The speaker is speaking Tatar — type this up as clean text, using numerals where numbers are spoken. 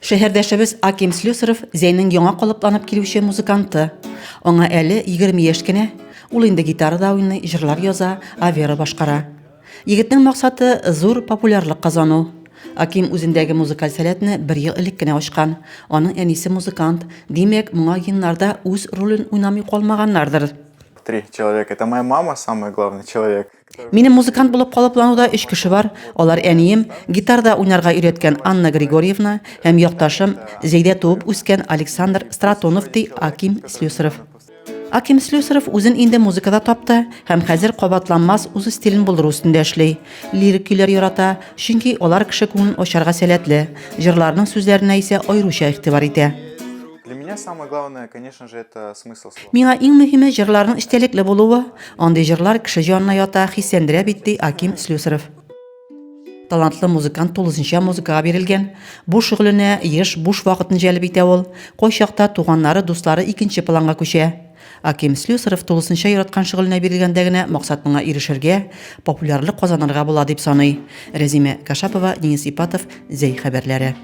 Шәһәрдәшебез Аким Слюсарев Зәйнең яңа калыпланып килүче музыканты. Аңа әле 20 яшь кенә. Ул инде гитарада уйный, җырлар яза, авера башкара. Егетнең максаты зур популярлык казану. Аким үзендәге музыкаль сәләтне бер ел элек кенә ачкан. Аның әнисе музыкант, димәк, моңа геннар да үз ролен уйнамый калмаганнардыр. Три человека. Это моя мама, самый главный человек. Минем музыкант булып калыплануда өч кеше бар. Алар әнием, гитарда уйнарга өйрәткән Анна Григорьевна һәм якташым, Зәйдә туып үскән Александр Стратонов, ди Аким Слюсарев. Аким Слюсарев үзен инде музыкада тапты һәм хәзер кабатланмас үз стилен булдыру өстендә эшли. Лирик көйләр ярата, чөнки алар кеше күңелен ачарга сәләтле. Җырларының сүзләренә исә аеруча игътибар итә. Для меня самое главное, конечно же, это смысл слов. Миңа иң мөһиме җырларның эчтәлекле булуы. Андый җырлар кеше җанына ята, хисләндерә бит, ди Аким Слюсарев. Талантлы музыкант тулысынча музыкага бирелгән. Бу шөгыленә еш буш вакытын җәлеп итә ул. Кайчакта туганнары, дуслары икенче планга күчә. Аким Слюсарев тулысынча яраткан шөгыленә бирелгәндә генә максатыңа ирешергә, популярлык казанырга була дип саный. Рәзимә Кашапова, Денис Ипатов, Зәй хәбәрләре.